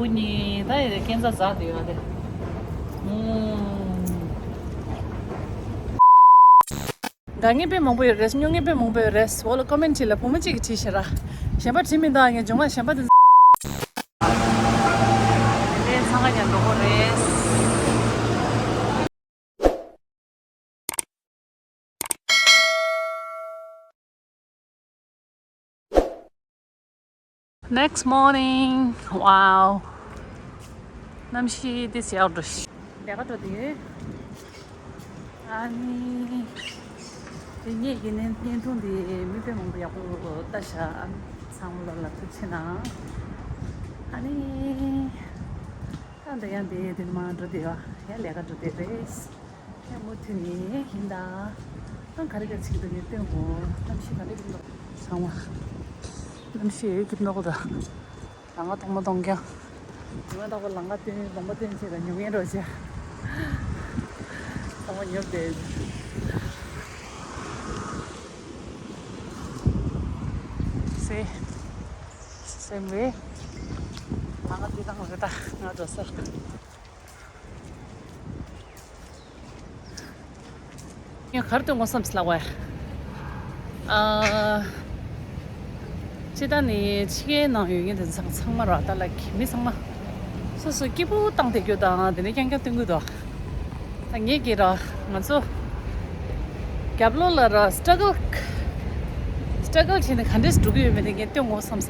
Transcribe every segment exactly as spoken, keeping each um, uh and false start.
བུ་གཉིས་ད་ཡི་རེ་སྐས་འཛེག་འཛེག་བསྡད་ཡོད་རེད། ཨུམ། ད་ངའི་དཔེ་མང་པོ་ཡོད་རེད། སྨྱོ་ངའི་དཔེ་མང་པོ་ཡོད་རེད། འོ་ལ་ཀོ་མེན་བྱེད་ལ། བུ་མོ་གཅིག་གིས་བྲིས་ཤག་ར། གཞན་པ་བྲིས་མི་འདུག་ངས་སྦྱོང་བ་གཞན་པ་དེ། དེ་འདྲའི་འཚང་ཁ་རྒྱག་འགྲོ་གི་རེད། Next morning. Wow. གནམ་གཤིས་འདི་ཡག་པོ་འདུག་ལས་ཀ་འགྲོ་དུས། ཨ་ནི། དེ་ངེད་ཀྱི་བརྙན་བརྙན་ཐུང་འདི་མི་དཔེ་མང་པོ་ཡག་པོ་ལྟ་ཤག་ཚང་མ་ལ་ལ་ཐུགས་རྗེ་གནང་། ཨ་ནི། ད་འདི་ཡང་འདི་འདི་མ་འགྲོ་དུས་ཡང་ལས་ཀ་འགྲོ་དུས་རེད། ཡང་མུ་མཐུད་ནས་ཡིན་ད། ཨང་ག་རེ་ག་རེ་བྱེད་ཀྱི་འདུག་ངས་སྟོན་གོ། གནམ་གཤིས་ག་འདྲ་ཡིན་འདུག་ཚང་མ། གནམ་གཤིས་ཡོད་ཀྱི་མདོག་ད། ལམ་ཁ་སྟོང་མ་སྟོང་རྐྱང་། ཉི་མ་རྟག་པར་ལམ་ཁ་སྟོན་ལམ་ཁ་སྟོན་བྱས་ད་ཉོབ་ངན་འགྲོ་བྱས། ཚང་མ་ཉོབ་བསྡད། སེ། སེམས་རེད། ལམ་ཁ་འདི་དང་རེད་ད་ང་འགྲོ་སར། ངས་ག་རེ་སྟོན་དགོས་བསམ་སི་ལགས་བས། ཨ། སྤྱིར་བཏང་ནི་ཕྱི་རྒྱལ་ནང་ཡོད་མཁན་དེ་ཚང་ཚང་མ་ར་ད་ལ་གི་མི་ཚང་མ་སོ་སོ་སྐྱིད་པོ་བཏང་བསྡད་རྒྱུ་དང་དེ་ནས་རྐྱང་རྐྱང་སྟོན་གི་འདུག་ད་ངས་ཀྱི་ར་ང་ཚོ་རྒྱབ་ལོགས་ལ་ར་སི་ཊྲ་གལ་སི་ཊྲ་གལ་བྱས་ནས་ག་འདྲས་འགྲོ་གི་ཡོད་མེད་དེ་ངས་སྟོན་དགོས་བསམ་ས།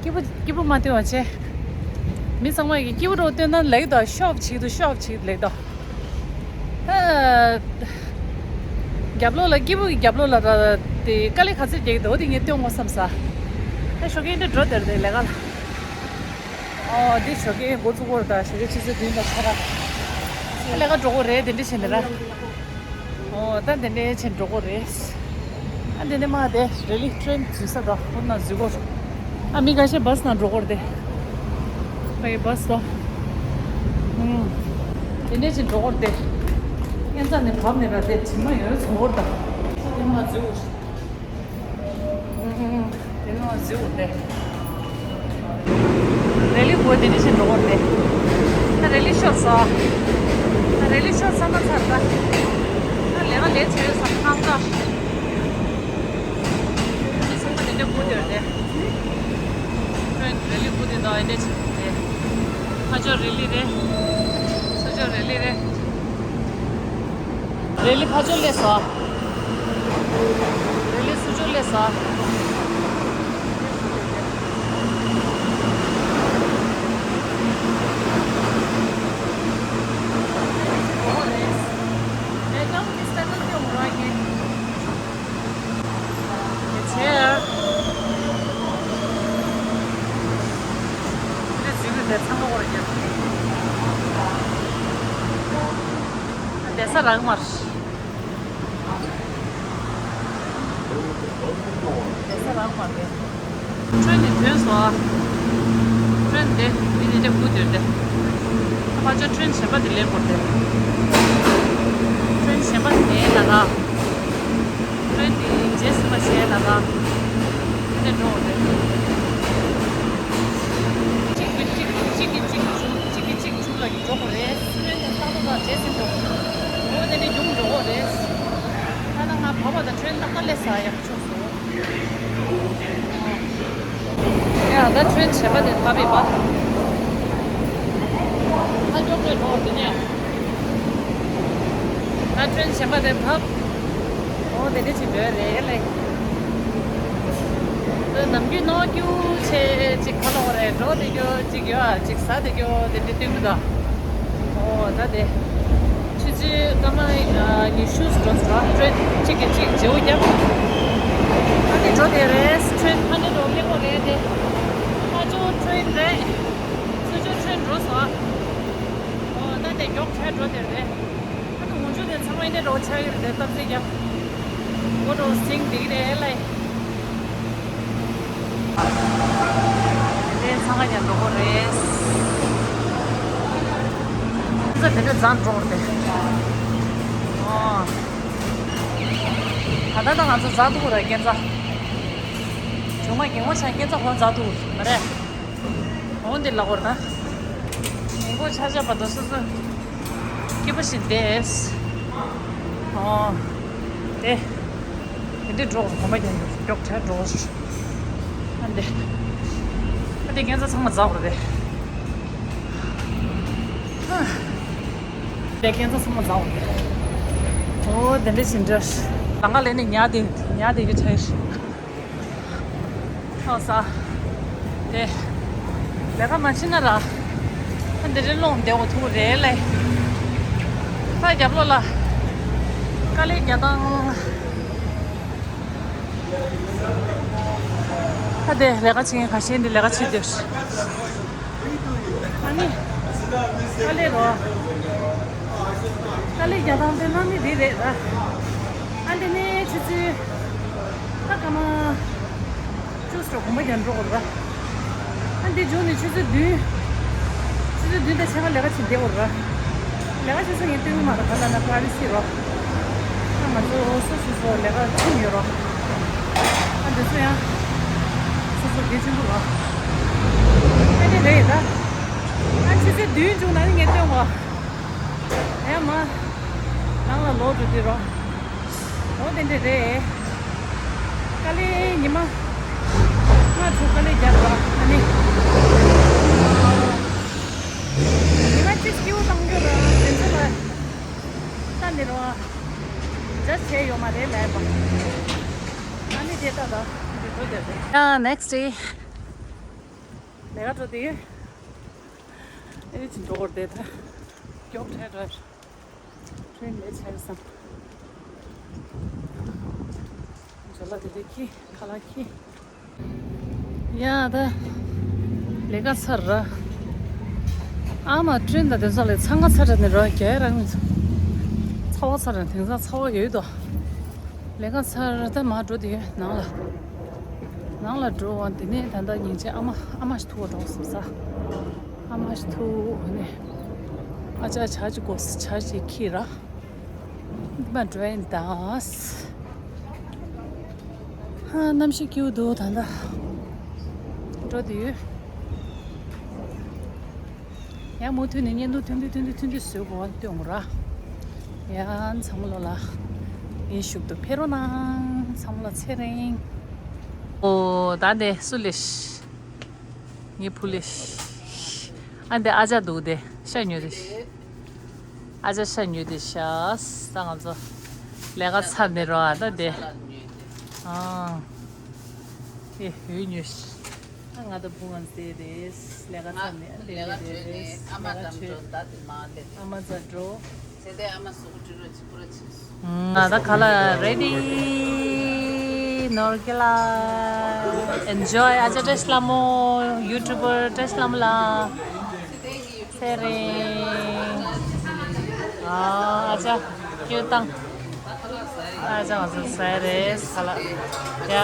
སྐྱིད་པོ་སྐྱིད་པོ་མ་སྟོན་པ་བྱས། མི་ཚང་མ་གིས་སྐྱིད་པོ་འདྲ་བོ་སྟོན་ན་ལེགས་དོ། ཤོབ་བྱེད་དུ་ཤོབ་བྱེད་ལེགས་དོ། ཨ། རྒྱབ་ལོགས་ལ་སྐྱིད་པོ་གི་རྒྱབ་ལོགས་ལ་ར་དེ་དཀའ་ལས་ག་ཚོད་རྒྱག་གི་འདུག་དེ་ངས་སྟོན་དགོས་བསམ་ས། ཨ་ཞོགས་ཀས་འདི་འགྲོ་དེར་དེ་ལས་ཀ་ལ། ཨོ་འདི་ཞོགས་ཀས་འགོ་བཙུགས་གོ་ར་ད་ཞོགས་ཀས་ཆུ་ཚོད་བདུན་དང་ཕྱེད་ར། ལས་ཀ་འགྲོ་གོ་རེད་དེ་འདྲ་བྱས་ནས་ར། ཨོ་ད་དེ་འདྲའི་ཆེན་འགྲོ་གོ་རེད། ཨ་དེ་ནས་མ་དེ་རེ་ལི་ཊེན་འཛུལ་ས་དང་ཁོ་ན་འཛུལ་གོ། ཨ་མི་ཁ་ཤས་བྷས་ནང་འགྲོ་གོ་རེད་དེ། ཕ་གི་བྷས་དང་། ཨུམ། དེ་འདྲའི་ཆེན་འགྲོ་གོ་རེད་དེ། ཨེན་ཙ་ནས་བབས་ནས་ར་དེ་དྲི་མ་ཡོད་ཚོང་གོ་རེད་ད། དེ་མ་འཛུལ་གོ། དེ་ནང་བཟོས་འོ་དེ། རེ་ལི་སྒོ་དེ་འདྲ་ཞིག་འགྲོ་གོ་རེད། ད་རེ་ལི་ཤོར་སོང་། ད་རེ་ལི་ཤོར་ཚར་ན་ཚར་ད། ད་ལས་ཀ་ལས་བྱས་ཡོད་ས་ཁང་ཀ། མི་ཚང་མ་དེ་འདྲ་སྒུག་བསྡད་རེད། ཁོས་རེ་ལི་སྒུག་བསྡད་འདུག་ཨེ་འདྲ་བྱས་ཏེ། ཕར་ཕྱོགས་རེ་ལི་རེད། ཚུར་ཕྱོགས་རེ་ལི་རེད། རེ་ལི་ཕར་ཕྱོགས་སླེབས་སོང་། རེ་ལི་ཚུར་ཕྱོགས་སླེབས་སོང་། བསྡད་ས་རག་མ་རེད། བསྡད་ས་རག་མ་རེད། ཁྲེན་ནི་ཐོན་སོང་། ཁྲེན་དེ་འདི་ནས་དེ་སྒུག་སྡོད་དེ། ཕར་ཕྱོགས་ཁྲེན་གཞན་པ་དེ་ལེན་དགོས་ཏེ། ཁྲེན་གཞན་པ་དེ་ལ་རག་ཁྲེན་དེ་རྗེས་ཟིན་པ་གཞན་ལ་རག་དེ་འགྲོ་དགོས་ཏེ། གཅིག་གིས་གཅིག་གཅིག་གིས་གཅིག་གཅིག་གིས་གཅིག་འགྲོ་དགོས་རེད། སུ་ཡོད་ནས་ལྟ་ལོ་དང་རྗེས་ཟིན་འགྲོ། འོ་དེ་ནས་ཡོང་འགྲོ་དགོས་རེད། ད་ནང་ང་བབས་པ་དང་ཁྲེན་ཏག་ཏག་སླེབས་ས་ཡག་ཆོག་སོང་། ཡ་ད་ཁྲེན་གཞན་པ་དེ་བབས་པའི་བབས། ད་མགྱོགས་པོས་འགྲོ་དེ་ནས། ད་ཁྲེན་གཞན་པ་དེ་བབས། འོ་དེ་འདྲ་ཅིག་འགྲོ་རེད་ལེ། ད་ནམ་རྒྱུན་ནང་རྒྱུ་ཆེ་ཅིག་ཁ་ལོག་རེད་འགྲོ་དེ་རྒྱུ་ཅིག་ཡོད་ཅིག་ཟ་དེ་རྒྱུ་དེ་འདྲ་སྟོན་གི་འདུག་ཨོ་ད་དེ། ཆུ་ཚོད་སྐར་མ་ཉི་ཤུ་འགྲོ་ཟེར་བ་ཁྲེན་གཅིག་གིས་གཅིག་བརྗེ་པོ་བརྒྱབ། ད་དེ་འགྲོ་དེ་རེད། ཁྲེན་ཕ་ནས་འགྲོ་སླེབས་པ་རེད་དེ། ཕ་ཇོ་ཁྲེན་རེད། ཚུར་ཇོ་ཁྲེན་འགྲོ་སོང་། ཨོ་ད་དེ་མགྱོགས་ཁྲ་འགྲོ་དེ་རེད། ད་དུང་འོང་ཆུ་དེ་ཚང་མ་ཡིན་ནས་འགྲོ་ཆགས་ཡོད་རེད་དེ་སྟབས་བདེ་རྒྱབ། འོ་འགྲོ་སིང་དེ་གི་རེད་ལེ། དེ་འཚང་ཁ་ཉར་འགྲོ་གོ་རེད། ས་དེ་འདྲ་འཛེག་འགྲོ་གོ་རེད། ཨོ། ད་ལྟ་ད་ང་ཚོ་འཛེག་འདུག་རེད་སྐས་འཛེག་ཇོ་མོ་རྒན་མོ་ཆགས་སྐས་འཛེག་ཁོ་འཛེག་འདུག་མ་རེད། འོ་འདི་ལ་འོར་ད། མི་མགོ་ཆ་ཆ་བར་དུ་སོ་སོ། སྐྱིད་པོ་ཞིག་བསྡད། ཨོ། དེ། དེ་འདྲས་འགྲོ་གོམ་པ་རྒྱག་མགྱོགས་དྲགས་འགྲོ། ཨ་འདི། ཨ་འདི་སྐས་འཛེག་ཚང་མ་འཛེག་དགོས་རེད། ཨ། དེ་སྐས་འཛེག་ཚང་མ་འཛེག་དགོས་རེད། ཨོ་དེ་འདྲས་ཞིག་འདྲ། ལམ་ཁ་ལ་ནི་ཉལ་བསྡད་ཉལ་བསྡད་རྒྱུ་ཆགས་ཡོད། ཨོ་ས། དེ། ལས་ཀ་མ་བྱེད་ན་ར། ཨ་འདི་རེ་སློང་བསྡད་འོ་ཐུག་རེད་ལེ། ད་རྒྱབ་ལོགས་ལ། དཀའ་ལས་རྒྱག་སྟངས། ཨ་དེ་ལས་ཀ་བྱེད་མཁན་ཁ་ཤས་འདི་ལས་ཀ་བྱེད་འདོད། ཨ་ནི། དཀའ་ལས་རོ། དཀའ་ལས་རྒྱག་སྟངས་དེ་ནང་ནི་འདི་རེད་ར། ཨ་འདི་ནི་ཆུ་ཚོད། ད་སྐར་མ། ཅུས་འགྲོ་གོམ་པ་རྒྱག་འགྲོ་དགོས་ར། ཨ་འདི་མཇུག་ནས་ཆུ་ཚོད་བདུན། ཆུ་ཚོད་བདུན་དང་ཕྱེད་ཀ་ལས་ཀ་བྱེད་བསྡད་དགོས་ར། ལས་ཀ་བྱེད་ས་ངས་སྟོན་གི་མ་རེད་ག་ལ་ན་པ་རི་སི་རོ། ཨ་ང་ཚོ་སོ་སོ་སོ་ལས་ཀ་ཁྲིམས་ཡོད་རོ། ཨ་འདི་ཚོ་ཡང་། སོ་སོ་གལ་ཆེན་པོ་རོ། ཨ་ནི་རེད་ད། ཨ་ཆུ་ཚོད་བདུན་མཇུག་ན་ནི་ངས་སྟོན་གོ། ཡ་མ། ནང་ལ་ལོག་འགྲོ་དུས་རོ། འོ་དེ་འདྲ་རེད། དཀའ་ལས་ཉི་མ། ལྔ་དྲུག་དཀའ་ལས་རྒྱབ་ར་ཨ་ནི། ཉི་མ་གཅིག་སྐྱིད་པོ་བཏང་རྒྱུ་ར་དེ་ཚོ་ལ། ལྟ་ནི་རོ། ཇ་བྱས་ཡོད་མ་རེད་ལབ་པ། ཨ་ནི་དེ་ལྟ་ད་འདི་འགྲོ་དེ་རེད། ཡ་next day། ལས་ཀ་འགྲོ་དེ། ཨེ་ཅི་འགྲོ་དགོས་རེད་ད། མགྱོགས་དྲགས་ར། ཁྲོན་ལས་ཆར་སང་། ཇོ་ལ་དེ་དེ་ཁྱི་ཁ་ལག་ཁྱི། ཡ་ད། ལས་ཀ་ཚར་ར། ཨ་མ་ཁྲོན་ད་དེ་ཚོ་ལས་ཚང་ཀ་ཚར་ར་ནི་ར་རྒྱ་རང་མི་ཚོ། ཚ་བ་ཚར་ར་དེང་སང་ཚ་བ་ཡོད་དོ། ལས་ཀ་ཚར་ད་མར་འགྲོ་དེ་ནང་ལ། ནང་ལ་འགྲོ་བ་དེ་ནས་ད་ལྟ་ཉིན་ཆད་ཨ་མ་ཨ་མ་ཞིག་ཐུག་པ་འགྲོ་སོང་ས། ཨ་མ་ཞིག་ཐུག་ནས། ཨ་ཅག་ཇ་ཅིག་དགོས་ཇ་ཅིག་ཁྱེར་ར། འདི་མ་འགྲོ་ཡིན་ད། ཧ་གནམ་གཤིས་སྐྱིད་པོ་འདུག་ད་ལྟ། འགྲོ་དུས། ཡང་མུ་མཐུད་ནས་བརྙན་ཐུང་ཐུང་ཐུང་ཐུང་ཐུང་ཐུང་བཟོས་དགོས་པ་སྟོན་དགོས་ར། ཡང་ཚང་མ་ལོ་ལ། ཡིན་ཞུགས་དུ་ཕེབས་རོགས་གནང་ཚང་མ་ལ་ཚེ་རིང་། ཨོ་ད་འདི་སུ་ལེ་ཤི། ངའི་བུ་ལེ་ཤི། ཨ་འདི་ཨ་ཅག་འདུག་དེ་ཤ་ཉོས་དེ་ཤི། ཨ་ཅག་ཤ་ཉོས་དེ་ཤ་ས་ང་ཚོ་ལས་ཀ་ཚར་ནས་རོ་ཨ་ད་དེ། ཨ། ཨེ་འོད་ཉོས་ཤི། ཨ་ང་ད་བུ་ང་ཟེར་རེད་ལས་ཀ་ཚར་ནས་ཨ་དེ་ལས་རེད་རེད་ཨ་མ་ད་འགྲོ་ད་དེ་མ་ལས་ཨ་མ་ཛ་འགྲོ། ང་ད་ག་ལ་ready། ནོར་གི་ལ། Enjoy ཨ་ཅག་བཀྲ་ཤིས་ལྷ་མོ། YouTuber བཀྲ་ཤིས་ལྷ་མོ་ལ། ཚེ་རིང་། ཨ་ཅག་སྐྱོ་བཏང་། ཨ་ཅག་ང་ཚོ་ཟ་རེད་ས་ལ། ཡ།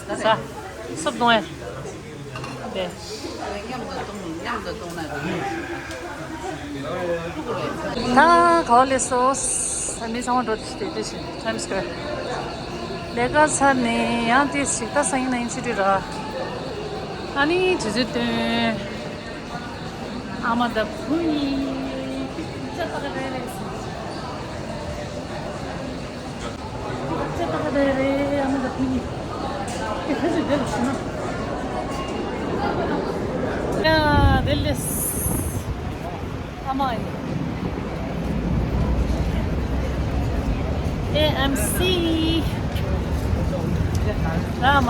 ས། སོབ་གཏོང་ཡ། དེ། མཉམ་དུ་གཏོང་ན་མཉམ་དུ་གཏོང་ན་རེད། ད་ག་བ་ལས་སོ། ས་མི་ཚང་མ་འགྲོ་དེ་དེ་ཞིག Times Square། ལས་ཀ་ཚར་ནས་ཡང་དེ་ཞིག་ད་སང་ཉིན་ན་ཡིན་ཆུ་དྲི་ར། ཨ་ནི་དུས་ཚོད་བཏོན། ཨ་མ་ད་བུ་ཡིན། ཅ་ཏག་རེ་རེ་སོང་། ཅ་ཏག་རེ་རེ་ཨ་མ་ད་བུ་ཡིན། ཨེ་ཁ་ཅིག་བསྡད་ལ་ཤི་ན། ཡ་དེ་ལས། ཨ་མ་ཡིན། ཨེ་ཨེམ་སི། ར་མ།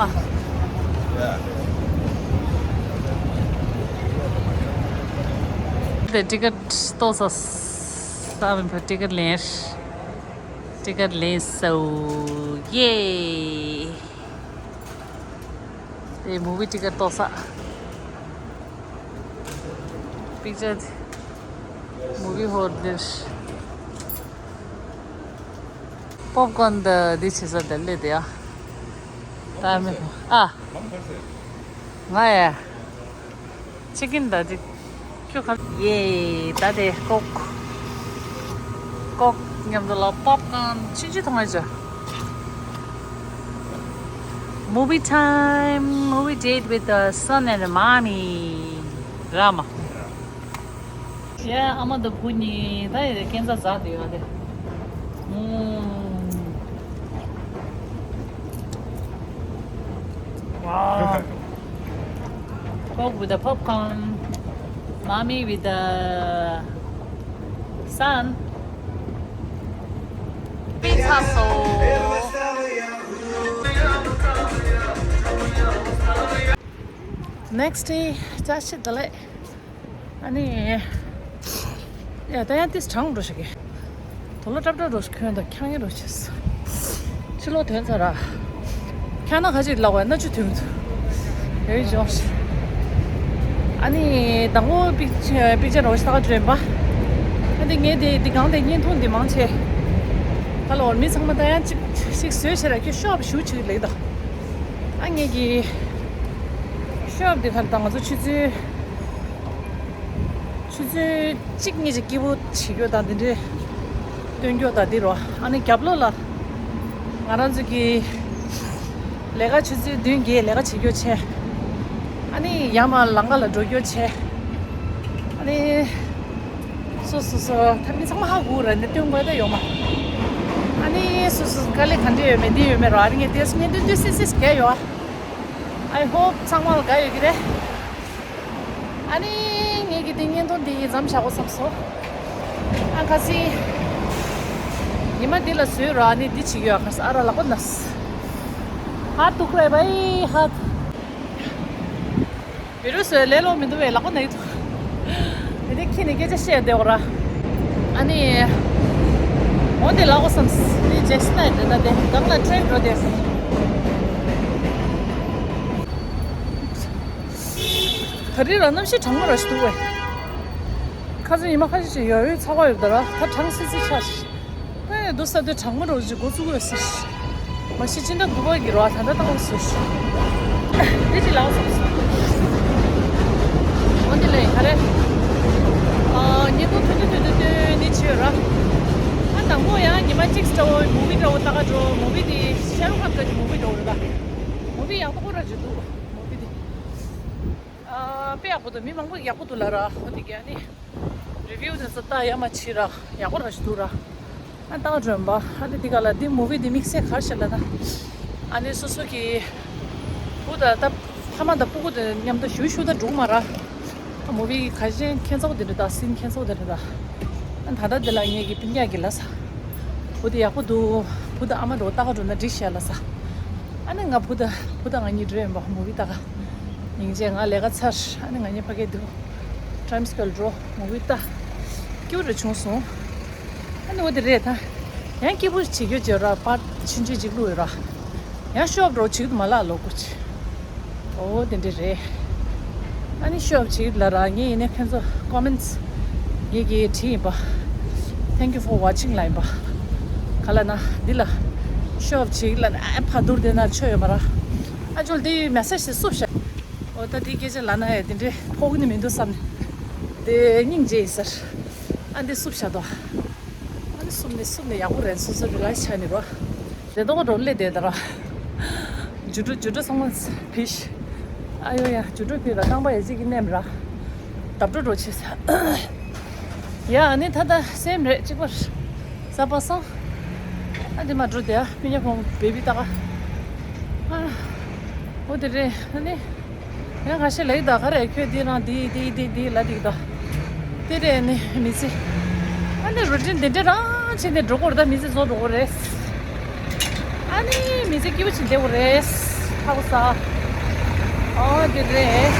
དེ་ཊི་ཀེ་ཊི་ཏོག་ཙམ་ས་མི་ཕོ་ཊི་ཀེ་ཊི་ལེན། ཊི་ཀེ་ཊི་ལེན་སོ། ཡེ། དེ་མུ་བི་ཊི་ཀེ་ཊི་ཏོག་ཙམ། པིག་ཅར་དེ། མུ་བི་ཧོལ་འདིར། པོབ་ཀོན་དང་འདི་བྱེད་ས་དེ་སླེབས་དེ་ཡ། ད་མི་ཨ། ང་ཡ། ཅི་ཀིན་ད་འདི། ཁྱོད་ག་ཡེ་ད་དེ་ཀོག་ཀོག་མཉམ་དུ་ལ་པོབ་ཀོན་ཆུང་ཆུང་འཐུང་ཡ་ཅོ། Movie time, movie date with the son and mommy. ར་མ། ཡ་ཨ་མ་དང་བུ་གཉིས་ད་ཡི་རེ་ཁན་ཚ་ཛ་དེ་ཡོད་དེ། Wow. Coke with the popcorn. Mommy with the sun. Pizza so. Next day, ཅག་ཤི་ད་ལེ། ཨ་ནི། ཡ་ད་ཡང་ཏིས་གྲང་འགྲོ་ཤག་གི། དུག་ལོག་ཏྲབ་ཏྲབ་འགྲོ་ཤག་ཁྱོད་ད་ཁྱང་ཡ་འགྲོ་ཤག་ཕྱི་ལོག་ཐོན་ཚར་ར། ཁྱང་ན་ཁ་ཅིག་ལག་པ་ན་ཆུ་ཐོན་འདུག་ཡོད་ཅོག་ཨ་ནི་དང་པོ་པིག་པིག་ཅར་འགྲོ་ཤག་ད་ག་བྲོས་པ། ཨ་ནི་ངས་དེ་དེ་གང་དེ་བརྙན་ཐུང་འདི་མང་ཆེ། ཧ་ལོ་མི་ཚང་མ་ད་ཡང་གཅིག་གཅིག་བཟོས་བྱས་ར་ཁྱོད་ཤོག་བཞུ་ཆུག་ལེགས་ད། ཨ་ངས་ཀྱི་ཤོག་འདི་ཁར་ད་ང་ཚོ་ཆུ་ཚོད། ཆུ་ཚོད་གཅིག་གཉིས་ཀྱི་སྐྱིད་པོ་བྱེད་རྒྱུ་དང་དེ་འདྲའི་སྟོན་རྒྱུ་དང་འདི་རོ། ཨ་ནི་རྒྱབ་ལོགས་ལ་ང་རང་ཚོ་གི་ལས་ཀ་ཆུ་ཚོད་བདུན་བརྒྱད་ལས་ཀ་བྱེད་རྒྱུ་བྱས། ཨ་ནི་ཡར་མར་ལམ་ཁ་ལ་འགྲོ་རྒྱུ་བྱས། ཨ་ནི་སོ་སོ་སོ་ཐ་མི་ཚང་མ་ཧ་གོ་ར་ནི་སྟོན་དགོས་ད་ཡོད་མ། ཨ་ནི་སོ་སོ་དཀའ་ལས་ག་འདྲ་ཡོད་མེད་འདི་ཡོད་མེད་རོ། ཨ་ནི་ངས་དེ་སུ་ངས་འདི་འདི་སི་སི་སི་གས་ཡོད། I hope ཚང་མ་ལ་དགའ་ཡོད་ཀྱི་རེད། ཨ་ནི་ངས་ཀྱི་དེ་བརྙན་ཐུང་འདི་མཚམས་བཞག་གོ་བསམ་སོང་། ཨ་ཁ་སི། ཉི་མ་འདི་ལ་བཟོས་ར་ཨ་ནི་འདི་བྱེད་ཀྱི་ཡོད་ཁ་སི་ཨ་ར་ལག་པ་ན་སི། ཧ་ཏུ་ཁ་རེ་བའི་ཧ། བི་རུ་སི་ལས་ལོ་མི་འདུག་བས་ལག་པ་ན་ཡི་ཐུག་དེ་ནས་ཁྱི་ནས་སྐད་ཆ་བཤད་བསྡད་འོ་ར། ཨ་ནི། འོ་དེ་ལག་པ་བསམ་སི་ནི་ཇེག་སི་ནའི་དེ་ན་དེ་གང་ལ་ཁྲེལ་འགྲོ་དེ་སི། ད་རེས་རང་གནམ་གཤིས་གྲང་མོ་ར་ཞིག་འདུག་བས། ཁ་སང་ཉི་མ་ཁ་ཤས་ཤིག་ཡོད་ཡོད་ཚ་བ་ཡོད་ད་ར་ད་གྲང་སི་སི་ཆགས་ཤིག་ཨེ་འདུག་ས་དེ་གྲང་མོ་ར་ཞིག་འགོ་བཙུགས་ཡོད་སི། མ་གཞི་སྤྱི་ཟླ་དགུ་པ་གི་ར་ད་ལྟ་ཏག་ཏག་སི། དེ་ཅི་ལའོ་སི། འོན་ཏེ་ལས་ག་རེ། ཨ་ཉིན་གུང་ཐུང་ཐུང་ཐུང་ཐུང་ཐུང་ནི་བྱེད་ཡོད་ར། ཨ་དང་པོ་ཡང་ཉི་མ་གཅིག་འདྲ་བོ་མུ་བི་འདྲ་བོ་ལྟ་ག་འགྲོ། མུ་བི་དེ་ཤ་རུ་ཁ་ཁ་གི་མུ་བི་འདྲ་བོ་རེད་ད། མུ་བི་ཡག་པོ་ར་ཅིག་འདུག་མུ་བི་དེ། ཨ་དཔེ་ཡག་པོ་འདུག་མི་མང་པོ་ཡག་པོ་འདུག་ལ་ར། འོ་དེ་ག་ནི་རི་བིའུ་དེ་ཚོ་ལྟ་ཡ་མ་བྱེད་ར་ཡག་པོ་ར་ཞིག་འདུག་ར། ཨ་ལྟ་ག་འགྲོ་ཡིན་པ། ཨ་དེ་དེ་ག་ལ་དེ་མུ་བི་དེ་དམིགས་བསལ་ག་རེ་བྱེད་ལ་ན། ཨ་ནི་སོ་སོ་གི་བུ་དང་ད་ཕ་མ་དང་སྤུ་གུ་དེ་མཉམ་དུ་ཞུ་ཞུ་ད་འགྲོ་མ་ར། མུ་བི་ཁ་ཤས་ཁྱེད་ཚོ་དེ་འདྲ་ད་སིན་ཁྱེད་ཚོ་དེ་འདྲ་ད། ཨ་ད་ལྟ་དེ་ལ་ངེད་ཀྱི་སྤུན་ཀྱག་གི་ལ་ས། བུ་དེ་ཡག་པོ་འདུག་བུ་དང་ཨ་མ་འགྲོ་ལྟ་ག་འགྲོ་ན་འགྲིག་ཤག་ལ་ས། ཨ་ནི་ང་བུ་དང་བུ་དང་ང་གཉིས་འགྲོ་ཡིན་པ་མུ་བི་ལྟ་ག་སྙིང་རྗེ། ང་ལས་ཀ་ཚར། ཨ་ནི་ང་གཉིས་ཕ་གིར་འདུག Times Square འགྲོ་མུ་བི་ལྟ། སྐྱིད་པོ་རེ་བྱུང་སོང་། ཨ་ནི་འོ་དེ་རེད་ད། ཡང་སྐྱིད་པོ་བྱེད་རྒྱུ་བྱེད་ར་པར་ཆུང་ཆུང་ཅིག་བླུགས་ཡོད་ར། ཡང་ཤོ་ཨབ་འགྲོ་བྱེད་ཀྱི་འདུག་མ་ལགས་ལོ་ཀུ་ཆི། ཨོ་དེ་འདྲ་རེད། ཨ་ནི་ཤོ་ཨབ་བྱེད་ཀྱི་ལ་ར་ངས་ཡིན་ནའི་ཁྱེད་ཚོ་ཀོ་མེན་ཊི་ངས་ཀྱིས་བྲིས་ཡིན་པ། Thank you for watching ལ་ཡིན་པ། ག་ལ་ན་འདི་ལ་ཤོ་ཨབ་བྱེད་ཀྱི་ལ་ན་ཨ་ཕ་དུར་དེ་ན་ཆོ་ཡོད་མ་ར། ཨ་ཅོལ་དེ་མེ་སེ་ཇི་དེ་བསུབ་ཤག་ཨོ་ད་དེ་སྐད་ཆ་ལ་ན་ཡ་དེ་འདྲའི་ཕོག་ནི་མི་འདུག་བསམ་ནས་དེ་སྙིང་རྗེ་ཡིན་ཟེར། ཨ་འདི་བསུབ་བཞག་དོ། ཨ་འདི་བསུབ་ནས་བསུབ་ནས་ཡག་པོ་རེད། སོ་སོ་རི་ལེག་སི་ཆགས་ནས་རོ། དེ་ཏོག་འགྲོ་སླེབས་བསྡད་ད་ར། ཇུ་ཏྲོ་ཇུ་ཏྲོ་ཚང་མ་ཕིས། ཨ་ཡོ་ཡ་ཇུ་ཏྲོ་ཕིས་ལ་རྐང་པ་ཡ་གཅིག་གི་མནན་ར། འདབས་འགྲོ་འགྲོ་བྱེད་ས། ཡ་ཨ་ནི་ད་ད་སེམས་རེད་གཅིག་པར། ས་པ་སང་། ཨ་འདི་མ་འགྲོ་དེ་ཨ་མི་ཉག་ཕོང་བེ་བི་ཏག་ཨ། ཨ། འོ་དེ་རེད་ཨ་ནི། ཡང་ཁ་ཤས་ལེགས་ད་ག་རེ་ཁྱོད་འདི་རང་འདི་འདི་འདི་འདི་ལ་འདི་ད། དེ་རེད་ནི་མི་ཚེ། ཨ་ནི་རུ་ཊིན་འདི་འདྲ་རང་བྱས་ནས་འགྲོ་དགོས་རེད་ད། མི་ཚེ་བཟོ་འགྲོ་དགོས་རེད། ཨ་ནི་མི་ཚེ་སྐྱིད་པོ་བྱེད་བསྡད་དགོས་རེད། ཧ་གོ་ས། ཨོ་དེ་རེད།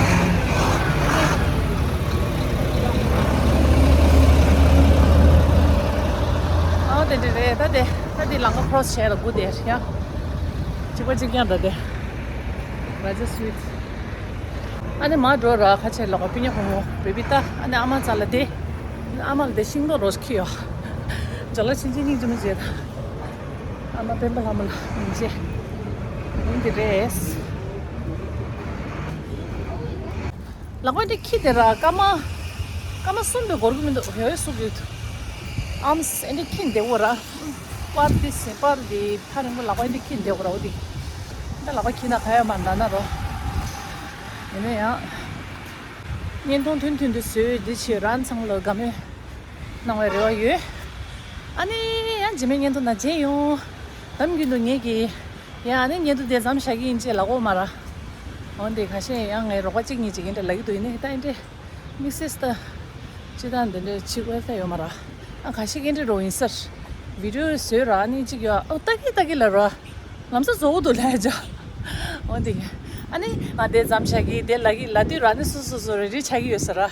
ཨོ་དེ་འདྲ་རེད་ད། དེ་ད་དེ་ལམ་ཁ་ཁོ་རོ་སི་བྱས་ལ་སྒུག་བསྡད་ཡ། གཅིག་པ་གཅིག་རྐྱང་འདྲ་དེ། ར་ཇ་སུ་ཝི་ཊི། ཨ་ནི་མ་འགྲོ་ར་ཁ་ཆེ་ལོག་པི་ཉ་ཕོ་མོ་བེ་བི་ཏ། ཨ་ནི་ཨ་མ་རྩ་ལ་དེ། ཨ་མ་ལ་དེ་ཤིང་ཏོག་རོ་ཁི་ཡོ། ཇོ་ལ་ཆིན་ཆིན་སྙིང་རྗེ་མོ་བྱེད་ད། ཨ་མ་སྤེན་པ་ལྷ་མོ་ལ་སྙིང་རྗེ། འོན་ཏེ་རེས། ལག་པ་འདི་ཁྱི་དེ་ར་སྐར་མ། སྐར་མ་གསུམ་དེ་འགོར་གི་མི་འདུག་ཡོད་སུ་གི། ཨམ་སི་འདི་ཁྱི་འདེ་བོ་ར། པར་འདི་སེ་པར་འདི་ཐ་རིང་པོ་ལག་པ་འདི་ཁྱི་འདེ་བོ་ར་འོ་འདི། ད་ལག་པ་ཁྱི་ན་ག་ཡ་མ་འདའ་ན་རོ། ཡིན་ན་ཡང་། བརྙན་ཐུང་ཐུང་ཐུང་དུ་བཟོས་འདི་བྱས་རང་ཚང་ལ་དགའ་མོས་གནང་བའི་རེ་བ་ཡོད། ཨ་ནི་ཡང་རྗེས་མའི་བརྙན་ཐུང་ནང་མཇལ་ཡོང་། གཏམ་རྒྱུད་དུ་ངེད་ཀྱི་ཡང་ཨ་ནི་བརྙན་ཐུང་དེ་མཚམས་བཞག་གི་ཡིན་ཅེས་ལབ་ཀྱི་ཡོད་མ་རེད། འོན་ཏེ་ཁ་ཤས་ཡང་ངའི་རོགས་པ་གཅིག་གཉིས་ཅིག་ཡིན་འདྲ་ལབ་ཀྱི་འདུག་ཡིན་ནའི་ད་ཡིན་འདྲ། དམིགས་བསལ་ད། ཅི་ད་འདི་འདྲའི་ཕྱི་དགོས་ས་ཡོད་མ་རེད། ཨ་ཁ་ཤས་ཀྱིས་འདྲ་རོ་ཡིན་ས། བི་ཌི་ཡོ་བཟོས་ར་ནི་གཅིག་ཡོད་ཨོ་ལྟ་གི་ལྟ་གི་ལ་ར། ལམ་སང་བཟོ་གི་འདུག་ལབ་ཡ་ཅག་འོ་འདི། ཨ་ནི་ང་དེ་མཚམས་བཞག་གི་དེ་ལབ་གི་ལབ་དུས་ར་ནི་སོ་སོ་སོ་རེ་རེ་ཆགས་ཀྱི་ཡོད་ས་ར།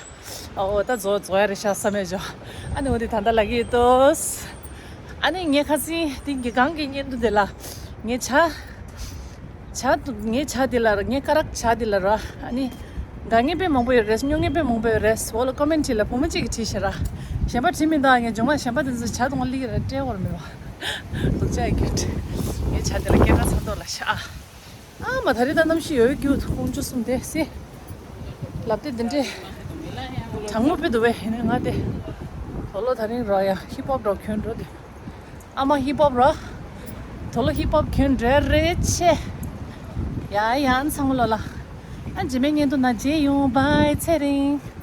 ཨོ་ད་བཟོ་བཟོ་ཡ་རེད་ཤག་བསམ་ཡ་ཅག་ཨ་ནི་འོ་འདི་ད་ལྟ་ལབ་གི་ཡོད་དོ། ཨ་ནི་ངས་ཁ་སང་དེ་གི་གང་གི་བརྙན་ཐུང་དེ་ལ་ངས་ཇ། ཇ་དུ་ངའི་ཇ་འདི་ལ་ར་ངའི་སྐ་རགས་ཇ་འདི་ལ་ར་ཨ་ནི། དགའ་མཁན་དཔེ་མང་པོ་ཡོད་རེད། སྨྱོ་མཁན་དཔེ་མང་པོ་ཡོད་རེད། འོ་ལ་ཀོ་མེན་ཊི་ལ་བུ་མོ་གཅིག་གིས་བྲིས་ཤག་ར། གཞན་པ་བྲིས་མི་འདུག་ངས་མཇུག་མ་གཞན་པ་དེ་ཚོ་ཇ་འཐུང་བ་ལི་ར་སྤྲད་དགོས་མེད་པ། སྡུག་ཅག་ཡིན་རྒྱུ་རེད། ངའི་ཇ་འདི་ལ་སྐད་གྲགས་ཚ་མདོག་ལ་ཤག་ཨ་མ་ད་རེས་ད་གནམ་གཤིས་ཡོད་རྒྱུ་དཀོན་མཆོག་གསུམ་དེ་སེ། ལབ་དེ་འདི་འདྲས། གྲང་མོ་དཔེ་འདུག་པས་ཡིན་ནའི་ང་དེ། དོ་ལོ་ད་རིང་ར་ཡ་ཧིབ་ཧོབ་འགྲོ་གྱོན་འགྲོ་དེ། ཨ་མ་ཧིབ་ཧོབ་ར། དོ་ལོ་ཧིབ་ཧོབ་གྱོན་འདྲ་རེད་ཆེ། ཡ་ཡང་ཚང་མ་ལོ་ལ། ཨ་རྗེས་མའི་བརྙན་ཐུང་ནང་མཇལ་ཡོང་། བྷའི་ཚེ་རིང་།